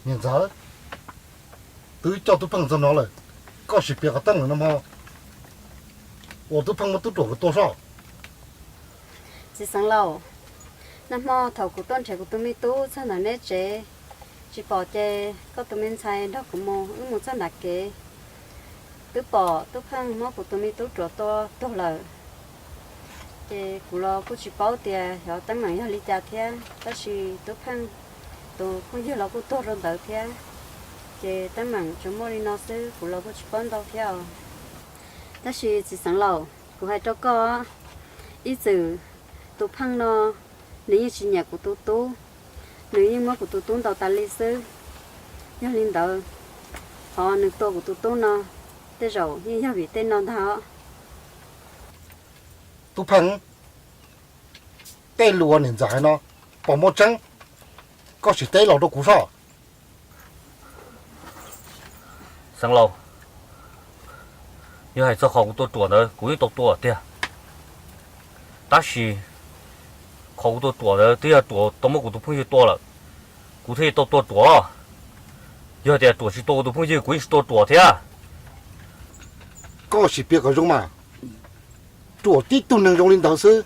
Niam ntxawm, twb coj Tub Pheej txog no lawm, koj sim piav qhov teeb meem no mog, uas Tub Pheej muab Tub Ruam tua soj. Txiv xeev laus, nag hmo thaum kuv tuaj nrhiav kuv tus me tub txog ntawm neb tsev, tsis pom ces koj tus me ntxhais nrog kuv mus, wb mus txog nram kev, twb pom Tub Pheej muab kuv tus me tub Ruam tua tuag lawm. Ces kuv los kuj tsis paub tias xyov teeb meem yog li cas thiab, tab sis Tub Pheej tus phooj ywg los kuj tuag rau ntawd thiab. Ces teeb meem tsuas muaj li no xwb, kuv los kuj tsis paub ntau thiab os. Tab sis txiv xeev laus, kuv hais rau koj, ib txwm tus Pheej no nws yeej tsis nyiam kuv tus tub, nws yeej muab kuv tus tub ntaus tas li xwb. Yog li ntawd, qhov nws tua kuv tus tub no tej zaum yeej yog vim tej no ntag os. Tub Pheej, tej lus uas niam ntxawm hais no puas muaj tseeb? Koj sim teb los rau kuv soj. Xeev laus, yog hais txog qhov kuv tua Ruam ntawd kuv yeej tau tua tiag, tab sis qhov kuv tua Ruam ntawd twb yog Ruam tau muab kuv tus phooj ywg tua lawm, kuv thiaj tau tua Ruam. Yog tias Ruam tsis tua kuv tus phooj ywg kuv yeej tsis tua Ruam thiab. Koj sim piav kom zoo mas, Ruam tib tug neeg zoo li ntawd xwb,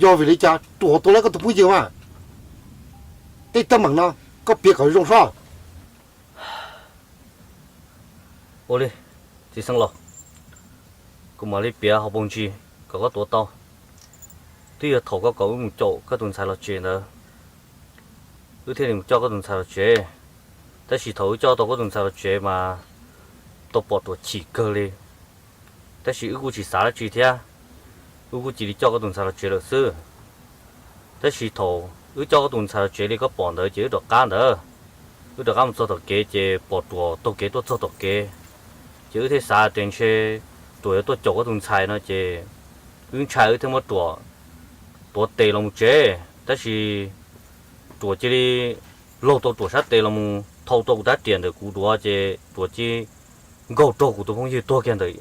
yog vim li cas Ruam tua lawv koj tus phooj ywg mas? Tej teeb meem no koj piav kom zoo soj. Ua li, txiv xeev laus, kuv mam li piav hauv paus ntsis kom koj tuav tau. Twb yog thaum koj kom wb mus caum koj tus ntxhais los tsev ntawd, wb thiaj li mus coj koj tus ntxhais los tsev. Tab sis thaum wb coj tau koj tus ntxhais los tsev mas tau pom Ruam chim kawg li. Tab sis wb kuj tsis xav dab tsi thiab, wb kuj cia li coj koj tus ntxhais los tsev lawm xwb. Tab sis thaum wb coj koj tus ntxhais los tsev li koj pom ntawd ces wb rov qab ntawd, wb rov qab mus txog tom kev ces pom Ruam taug kev tuaj txog tom kev. Ces wb thiaj xav tias ntshe Ruam yuav tuaj caum koj tus ntxhais no ces wb ntshai wb thiaj muab Ruam tuav tes los mus tsev. Tab sis Ruam cia li laug tau Ruam sab tes los mus thau tau kuv rab riam ntawm kuv duav ces Ruam cia li nkaug raug kuv tus phooj ywg tuag kiag ntawm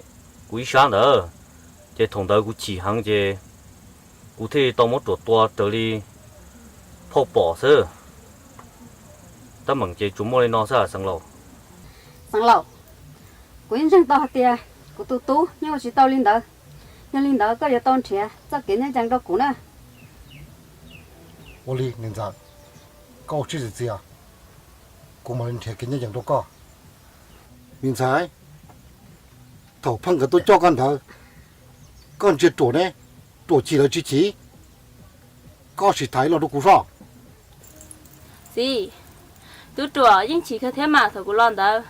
kuv ib sab ntawd. Ces thaum ntawd kuv chim heev ces kuv thiaj li tau muab Ruam tua raws li phauj pom xwb. Teeb meem ces tsuas muaj li no xwb xeev laus. Xeev laus, kuv yeej ntseeg tau hais tias kuv tus tub yeej ua tsis tau li ntawd. Yog li ntawd koj yuav tau nrhiav txoj kev ncaj ncees rau kuv na. Ua li niam ntxawm, koj ua siab txias txias, kuv mam li nrhiav kev ncaj ncees rau koj. Me ntxhais, thaum Pheej nkawd tuaj coj koj ntawd, koj ntsia Ruam ne, Ruam chim los tsis chim? Koj sim tham los rau kuv soj. Txiv, tub Ruam yeej chim kawg thiab mas thaum kuv los ntawd.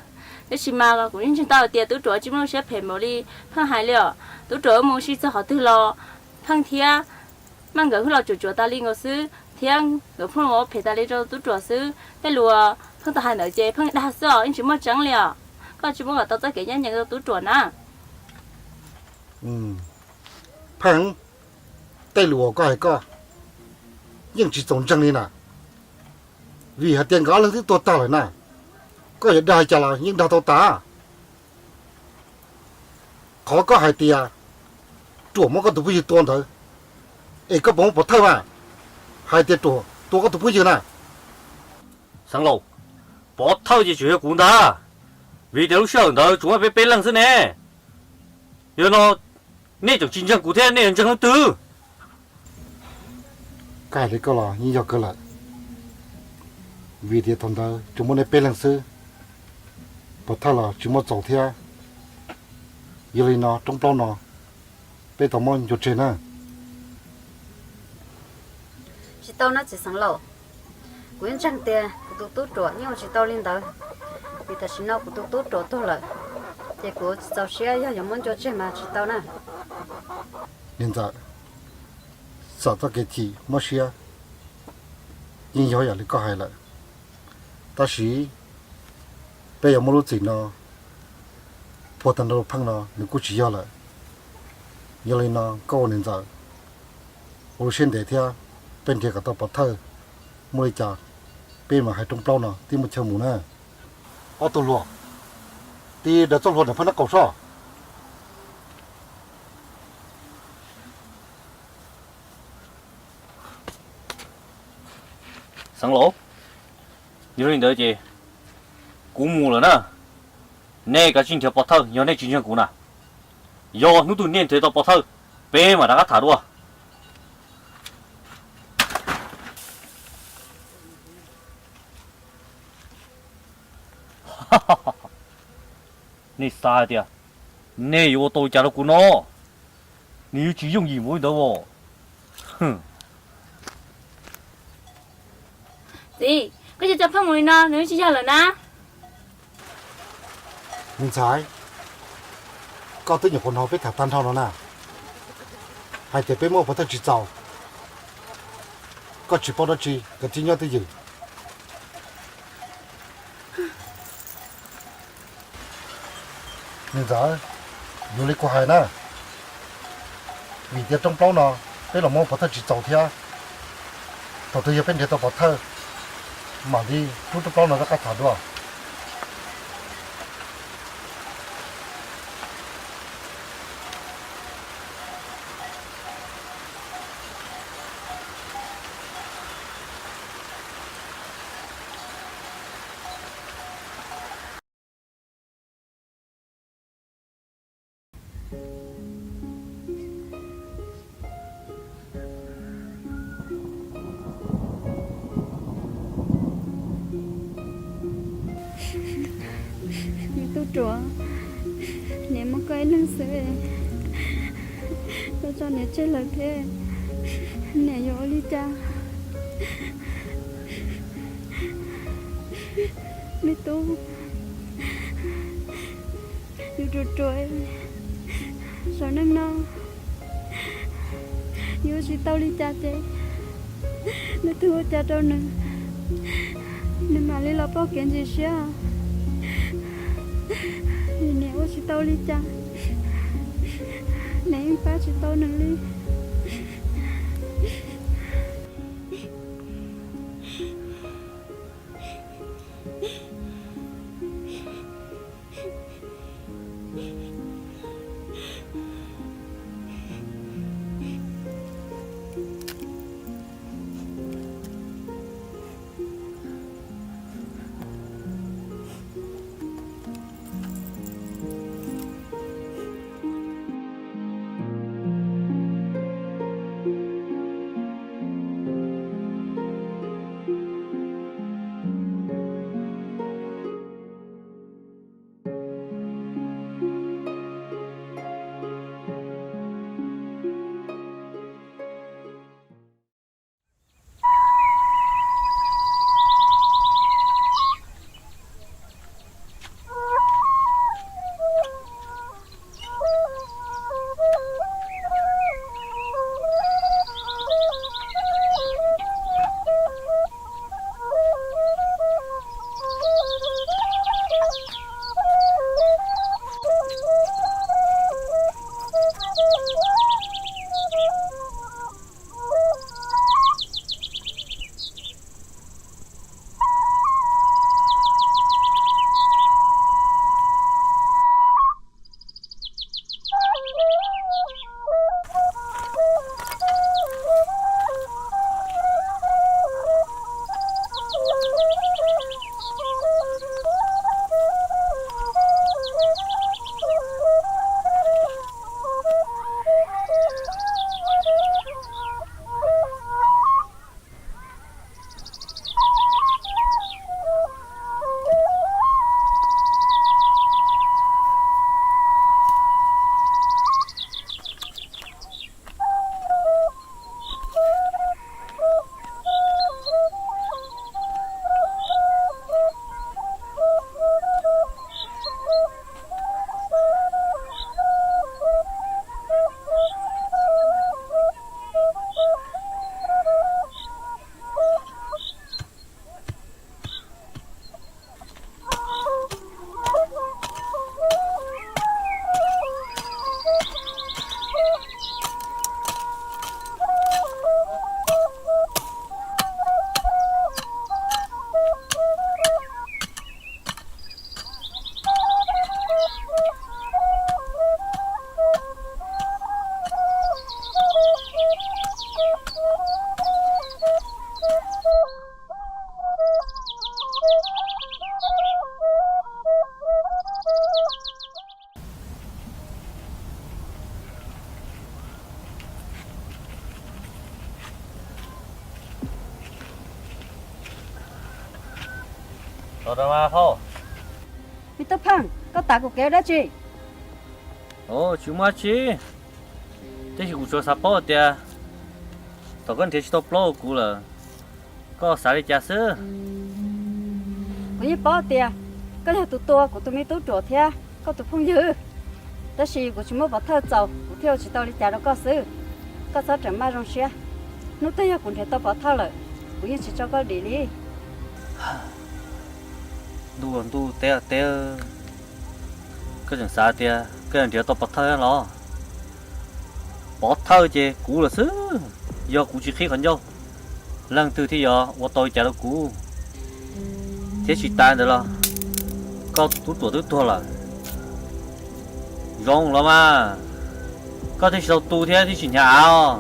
Tab sis mas kuv yeej ntseeg tau hais tias tub Ruam tsis muaj lub siab phem npaum li Pheej hais li os. Tub Ruam wb mus ua si txog qhov twg los Pheej thiab Meej nkawd wb los tsuam tsuav tas li nkaus xwb thiab nkawd pheej ua phem tas li rau tub Ruam xwb. Tej lus Pheej tau hais ntawd ces Pheej dag xwb os, yeej tsis muaj tseeb li os. Koj tsis muab kom tau txoj kev ncaj ncees rau tub Ruam na. Pheej, tej lus uas koj hais koj yeej tsis txaus ntseeg li na. Vim hais tias nkawd ob leeg twb tuag tag lawm na, koj yuav dag li cas los yeej dag tau tas. Qhov koj hais tias Ruam muab koj tus phooj ywg tua ntawd, es koj puas muaj pov thawj mas hais tias Ruam tua koj tus phooj ywg na? Xeev Laus, pov thawj ces tseem yog kuv ntag, vim tias lub sij hawm ntawd tsuas muaj peb peb leeg xwb ne. Yog no nej tseem tsis ntseeg kuv thiab nej yuav ntseeg leej twg? Koj hais li koj los yeej yog kawg lawm, vim tias thaum ntawd tsuas muaj nej peb leeg xwb, pov thawj los tsis muaj txaus thiab. Yog li no roob plaub no peb tau muab ncua tseg na. Tsis tau na txiv Xeev Laus, kuv yeej ntseeg tias kuv tus tub ruam yeej ua tsis tau li ntawd, vim tam sim no kuv tus tub ruam tuag lawm, ces kuv tsis txaus siab yog yuav muab ncua tseg mas tsis tau na. Niam ntxawm, xam txoj kev chim mob siab yeej yog yam li koj hais lawm, tab sis peb yuav muab lub txim no phua tag nrho rau Pheej no nws kuj tsis yog lawm. Yog li no koj ua niam ntxawm ua lub siab ntev thiab, peb nrhiav kom tau pov thawj, muaj li cas peb mam hais roob plaub no tib muaj chaw mus na. Ob tug hluas, tib daws txoj hlua ntawm Pheej nraub qaum soj. Xeev Laus, yog li ntawd ces Kuv mus lawm na, nej kav tsij nrhiav pov thawj yog nej tsis ntseeg kuv na. Yog hnub twg nej nrhiav tau pov thawj, peb mam rov qab tham dua. Nej xav hais tias nej yuav ua tau li cas rau kuv no? Nws yuav tsis yooj yim npaum li ntawd os. Txiv, koj cia cov phaj mus li no, nws tsis yog lawm na. Me ntxhais, koj twb nyuam qhuav hnov peb tham tag nrho no na, hais tias peb muab pov thawj tsis txaus, koj tsis paub dab tsi, koj cia nyob twj ywm. Me ntxhais, yuav li kuv hais na, vim tias rooj plaub no peb los muab pov thawj tsis txaus thiab. Thaum twg yog peb nrhiav tau pov thawj, mam li rub rooj plaub no rov qab tham dua. Me tub ruam, niam muaj koj ib leeg xwb, koj tso niam tseg lawm thiab, niam yuav ua li cas? Me tub, yus ruam ruam, saum neej no yus ua tsis tau li cas ces nws twb ua cas rau nws, nws mam li los pauj kev ntxim siab. Vim niam ua tsis tau li cas, niam yeej pab tsis tau nws li. Los rau mas phauj. Me tub Pheej, koj tav kuv kev ua dab tsi? Tsis muaj dab tsi, tiam sis kuv tsuas xav paub tias thaum koj nrhiav tsis tau plaub rau kuv lawm, koj xav li cas xwb? Kuv yeej paub tias koj yog tus tua kuv tus me tub ruam thiab koj tus phooj ywg, tab sis kuv tsis muaj pov thawj txaus kuv thiaj ua tsis tau li cas rau koj xwb. Koj txhob rawm maj zoo siab, hnub twg yog kuv nrhiav tau pov thawj lawm, kuv yeej tsis tso koj dim li. Ntuj ntuj, teb teb, koj tseem xav tias koj yuav nrhiav tau pov thawj los? Pov thawj ces kuv lawm xwb. Yog kuv tsis qhib qhov ncauj, leej twg thiaj yuav ua tau li cas rau kuv? Thiab tsis tas ntawd los koj tus tub ruam twb tuag lawm. Zoo los mas, koj thiaj tsis tau tu thiab thiaj tsis hnyav av os.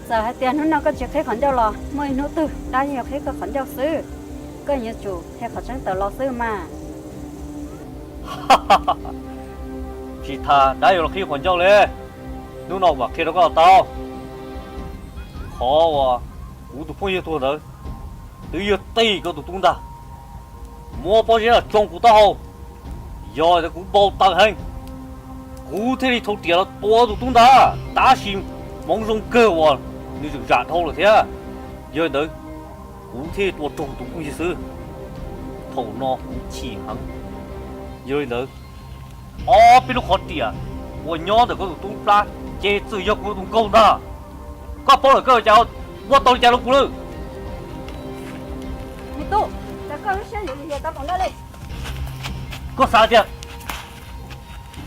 Txawm hais tias hnub no koj tsis qhib qhov ncauj los muaj ib hnub twg dab yeej yuav qhib koj qhov ncauj xwb. Koj yuav tsum qhia qhov tseeb tawm los xwb mas. Tsis tas dab yuav los qhib qhov ncauj li. Hnub no kuv mam qhia rau koj tau. Qhov uas kuv tus phooj ywg tuag ntawd twb yog tej koj tus tub ntag. Muab pob zeb los tsoo kuv taub hau, yog tias kuv npau taws heev, kuv thiaj li thau riam los tua tus tub ntag. Tab sis hmoov zoo kawg uas nws tseem zam dhau lawm thiab. Yog li ntawd, kuv thiaj tua raug tus phooj ywg xwb. Thaum no kuv chim heev. Yog li ntawd, ob peb lub qhov riam uas nyob ntawm koj tus tub plab ces txawm yog kuv tus nkaug ntag. Koj paub lawm koj ua cas, ua tau li cas rau kuv lawm? Me tub, cas koj lub siab yuav lim hiam tau npaum no li? Koj xav tias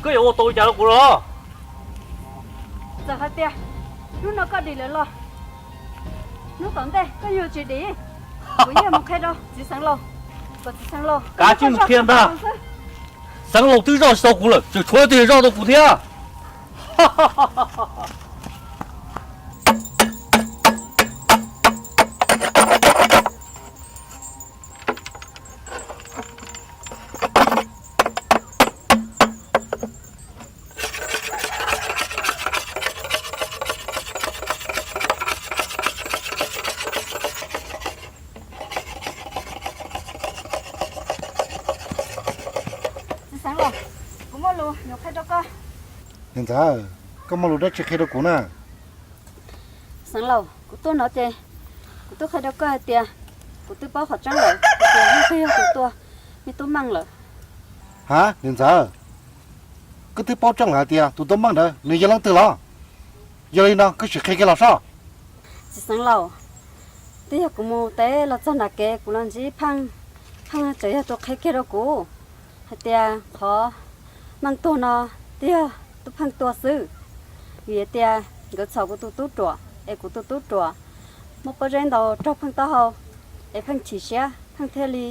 koj yuav ua tau li cas rau kuv los? Txawm hais tias hnub no koj dim lawm los hnub tom ntej koj yuav tsis dim. Kuv yeej mus qhia rau txiv xeev laus, kom txiv xeev laus, kav tsij mus qhia ntag. Xeev laus twb zoj tsis tau kuv lawm, tseem tshuav leej twg zoj tau kuv thiab? Txiv xeev laus, kuv muaj lus yuav qhia rau koj. Niam ntxawm, koj muaj lus dab tsi qhia rau kuv na? Xeev laus, kuv tuaj no ces kuv twb qhia rau koj hais tias kuv twb paub qhov tseeb lawm hais tias leej twg yog tus tua me tub Meej lawm. Ha, niam ntxawm, koj twb paub tseeb lawm hais tias tus tub Meej ntawd nws yog leej twg los? Yog li no koj sim qhia kiag los sob. Txiv xeev laus, twb yog kuv mus teb los txog nram kev kuv los ntsib Pheej, Pheej tseem yog tus qhia kiag rau kuv hais tias qhov Meej tuag no twb yog tub Pheej tua xwb. Vim hais tias nkawd txhom kuv tus tub ruam es kuv tus tub ruam muab pob zeb ntaus raug Pheej taub hau es Pheej chim siab, Pheej thiaj li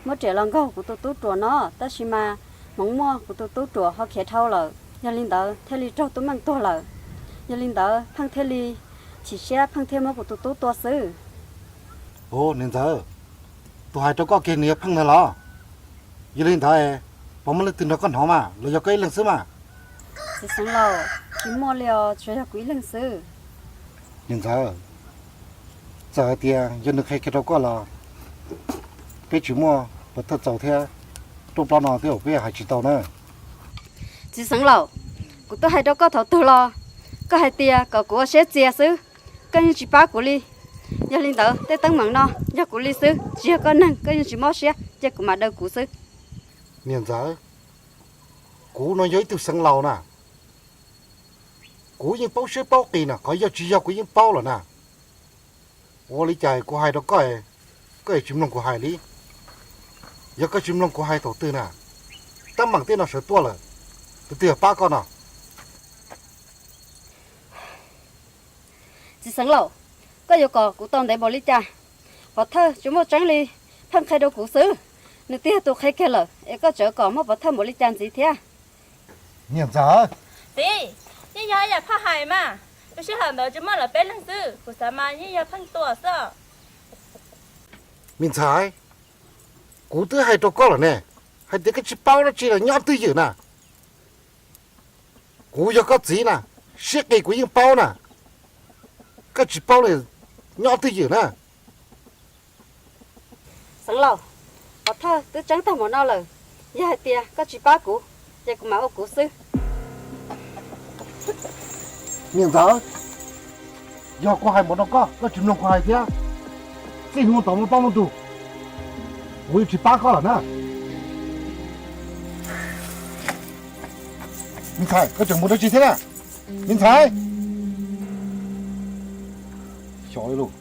muab riam los nkaug kuv tus tub ruam no, tab sis mas hmoov muaj kuv tus tub ruam ho khiav dhau lawm, yog li ntawd thiaj li raug tub Meej tuag lawm. Yog li ntawd Pheej thiaj li chim siab, Pheej thiaj muab kuv tus tub tua xwb. Ua niam ntxawm, tus hais rau koj kiag nws yog Pheej ntag los? Yog li ntawd puas muaj leej twg nrog koj hnov mas los yog koj ib leeg xwb mas? Txiv xeev laus, tsis muaj li os, tsuas yog kuv ib leeg xwb. Niam ntxawm, txawm hais tias yog nws qhia kiag rau koj los peb tsis muaj pov thawj txaus thiab, rooj plaub no tej zaum peb hais tsis tau na. Txiv xeev laus, kuv twb hais rau koj thaum twg los? Koj hais tias kom kuv ua siab txias xwb, koj yeej tsis pab kuv li. Yog li ntawd tej teeb meem no yog kuv li xwb, tsis yog koj neeg, koj yeej tsis mob siab, cia kuv mam daws kuv xwb. Niam ntxawm, kuv no yog ib tug xeev laus na, kuv yeej paub siab paub qis na, qhov yog tsis yog kuv yeej paub lawm na. Ua li cas kuv hais rau koj, koj tsis mloog kuv hais li? Yog koj tsis mloog kuv hais thaum twg na, teeb meem tej no sawv tuaj lawm, tus twg pab koj no? Txiv xeev laus, koj yuav kom kuv tau ntev npaum li cas? Pov thawj tsis muaj tseeb li, Pheej qhia rau kuv xwb. Nws twb yog tus qhia kiag lawm es koj tseem kom muaj pov thawj npaum li cas ntxiv thiab? Niam ntxawm. Txiv, yeej yog yam phauj hais mas, lub sij hawm ntawd tsis muaj lawv peb leeg xwb, kuv xav mas yeej yog Pheej tua xwb. Me ntxhais, kuv twb hais rau koj lawm ne, hais tias koj tsis paub dab tsi los nyob twj ywm na. Kuv yog koj txiv na, siab qis kuv yeej paub na. Koj tsis paub li, nyob twj ywm na. Xeev Laus, pov thawj twb tseeb tag npaum no lawm, yog hais tias koj tsis pab kuv, ces kuv mam ua kuv xwb. Niam ntxawm, yog kuv hais npaum no koj, koj tsis mloog kuv hais thiab, txij hnub no tod mus pab mus tus, kuv yuav tsis pab koj lawm na. Me ntxhais, koj tseem mus dab tsi thiab na? Me ntxhais, xyov li lus.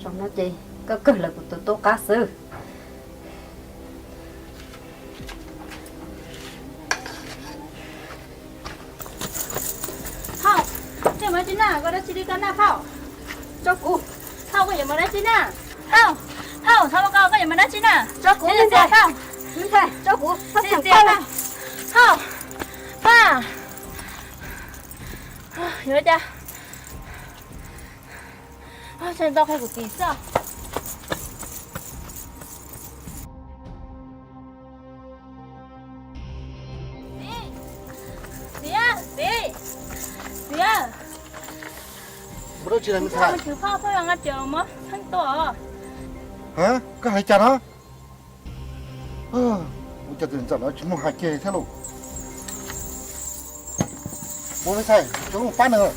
Zaum no ces koj kawg lawv kuv tus tub qab xwb. Phauj, koj yuav mus dab tsi na? Koj dab tsi li koj na Phauj? Tso kuv. Phauj, koj yuav mus dab tsi na? Phauj, Phauj, thov koj, koj yuav mus dab tsi na? Tso kuv, me ntxhais. Phauj, me ntxhais, tso kuv, txhob txheem koj. Phauj, Phauj, Phauj, yuav cas? Tsam no qhia kuv txiv xwb. Txiv, txiv, txiv. Mus dab tsi na me ntxhais? Mus tsis phauj, phauj los nqa riam muab pheej tua. Koj hais cas no? Ua cas tus niam ntxawm no tsis mloog hais kiag thiab lauj? Mus me ntxhais, tso mus pab nws.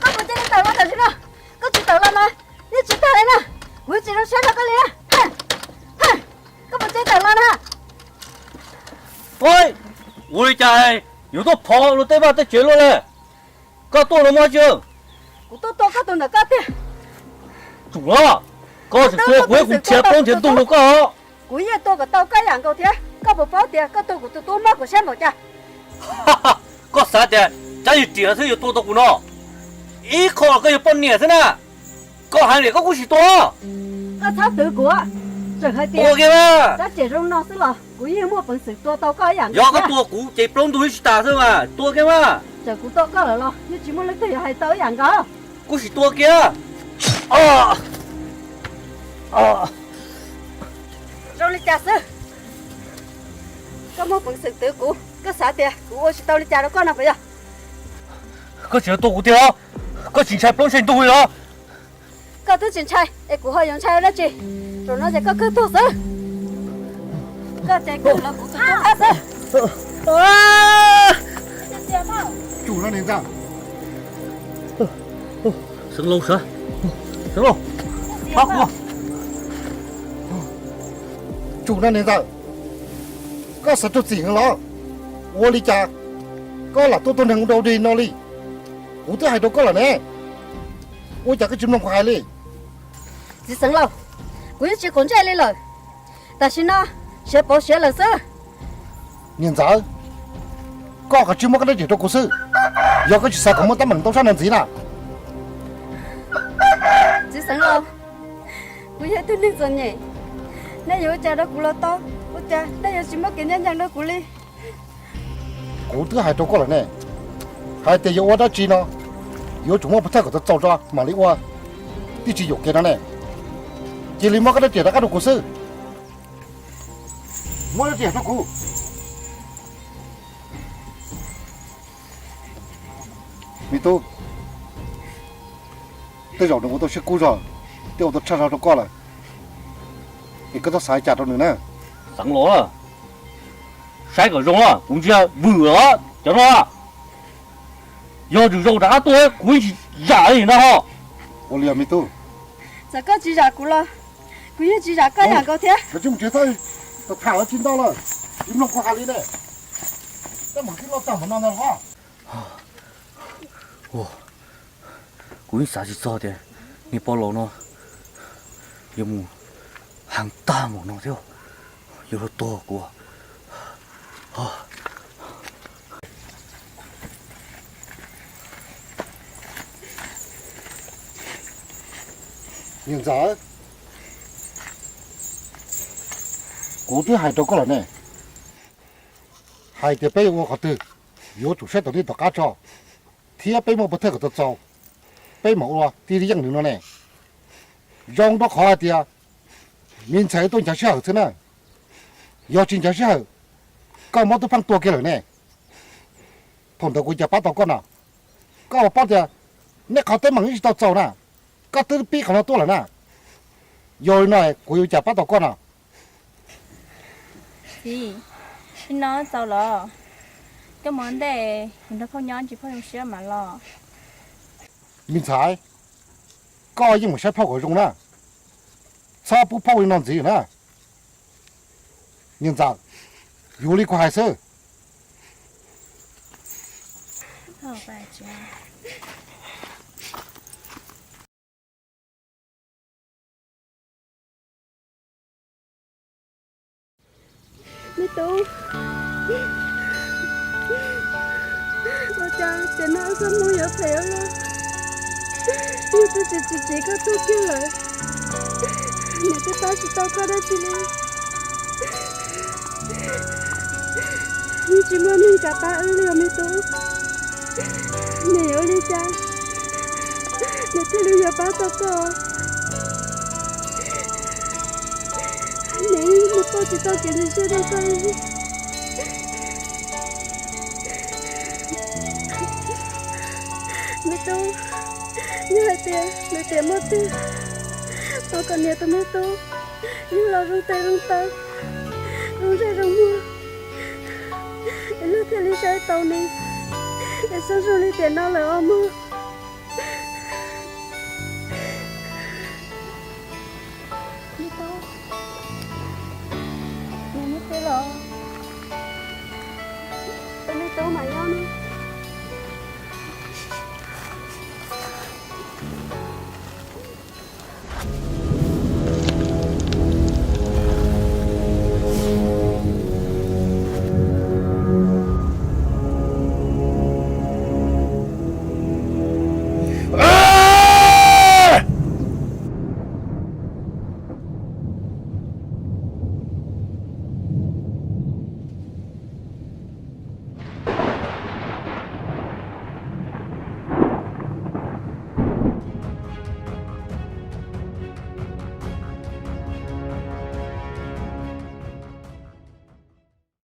Koj puas cia li tawm los tam sim no? Koj tsis tawm los mas yeej tsis tag li na. Kuv yeej tsis zoo siab rau koj li na. Koj puas cia li tawm los na? Ua li cas yuav tuaj phov luag tej vaj tej tsev luaj li? Koj tuaj los muaj dab tsi? Kuv tuaj tua koj tus ntawm koj tiag. Tsum los, koj tseem tua kuv, kuv nrhiav plaub nrhiav ntug rau koj. Kuv yeej tua kom tau koj ib yam nkaus thiab. Koj puas paub tias koj tua kuv tus tub mob kuv siab npaum cas? Koj xav tias cov yawg riam xwb yuav tua tau kuv no? Ib qho koj yog poj niam xwb na. Koj hais li koj kuj tsis tua. Koj txhob twv kuv, tseem hais tias tua kiag mas. Rab riam zoo no xwb los kuv yeej muaj peev xwm tua tau koj ib yam nkaus. Yog koj tua kuv ces plaub ntug yeej tsis tas xwb mas, tua kiag mas. Txawm kuv tua koj lawm los yeej tsis muaj leej twg yuav hais tau ib yam nkaus. Kuj sim tua kiag. Zoo li cas xwb? Koj muaj peev xwm twv kuv, koj xav tias kuv ua tsis tau li cas rau koj no puas yog? Koj tseem tua kuv tiag los? Koj tsis ntshai plaub ntshai ntug li los? Koj twb tsis ntshai es kuv ho yuav ntshai ua dab tsi? Zaum no ces koj kawg tuag xwb. Koj ces kawg los kuv tus tub qab xwb. Tsum no niam ntxawm. Xeev Laus, Xeev Laus, pab kuv. Tsum no niam ntxawm, koj xav raug txim heev los? Ua li cas koj lam tuaj tua neeg ua dog dig no li? Kuv twb hais rau koj lawm ne, ua cas koj tsis mloog kuv hais li? Txiv Xeev Laus, kuv yeej tsis quav ntsej li lawm. Tam sim no siav pauv siav lawm xwb. Niam ntxawm, koj kav tsij muab koj rab riam rau kuv xwb, yog koj tsis xav kom muaj teeb meem ntau tshaj no ntxiv na. Txiv Xeev Laus, kuv yog ib tug neeg txom nyem, nej yuav ua cas rau kuv los tau, ua cas nej yuav tsis muaj kev ncaj ncees rau kuv li? Kuv twb hais rau koj lawm ne, hais tias yuav ua dab tsi no yuav tsum muaj pov thawj kom tau txaus tso mam li ua, twb tsis yuam kev no ne. Cia li muab koj rab riam rov qab rau kuv xwb. Muab rab riam rau kuv. Me tub, tej zaum nws ua tau siab kub zog thiab ua tau tshaj zog rau koj lawm, es koj txhob xav li cas rau nws na. Xeev Laus, saib kom zoo, kuv ntsia vwm os cov no. Yog tsis zoo rov qab tuaj kuv yeej tsis zam li ntag ho. Ua li me tub, txawm koj tsis zam kuv los kuv yeej tsis zam koj ib yam nkaus thiab. Koj tsis mus tsev, tham tham tsis ntau lawm, tsis mloog kuv hais li ne. Tej mam tib loj tag npaum no ntag los. Kuv yeej xav tsis txog tias niag poj laus no yuav mus heev tag npaum no thiab, yuav luag tuag kuv. Niam ntxawm, kuv twb hais rau koj lawm ne, hais tias peb yuav ua qhov twg, yuav tsum saib tom ntej tom qab tso, thiab peb muaj pov thawj kom tau txaus, peb mam ua tib yeej nws no ne. Zoo rau qhov hais tias me ntxhais tuaj ncav sij hawm xwb na, yog tsis ncav sij hawm, koj muab tub pheej tua kiag lawm ne. Thaum ntawd kuv cas pab tau koj no? Koj puas paub tias nej qhov teeb meem yeej tsis tau txaus na, koj twb pib qhov no tuaj lawm na. Yog li no kuv yuav cas pab tau koj no? Txiv, nim no txaus los, koj mus ntej, kuv nrog phauj nyob ntsis phauj zoo siab mam los. Me ntxhais, koj yeej mus saib phauj kom zoo na, txhob pub phauj li no ntxiv na. Niam ntxawm, yuav li kuv hais xwb. Me tub, ua cas ces no wb txoj hmoo yuav phem ua luaj, wb twb tsis tsis tsis koj tub kiag lawm, niam twb pab tsis tau koj dab tsi li. Yeej tsis muaj neeg kam pab wb li os me tub. Niam yuav ua li cas niam thiaj li yuav pab tau koj? Niam yeej mus pauj tsis tau kev ntxim siab rau koj li. Me tub, yog hais tias lwm tiam muaj twg pom kom niam tus me tub yug los zoo tes zoo taw, zoo ntsej zoo muag, es luag thiaj li saib tau nws, es zoo zoo li tiam no lawm os mog. Me tub, niam me tub los, tus me tub mas nyob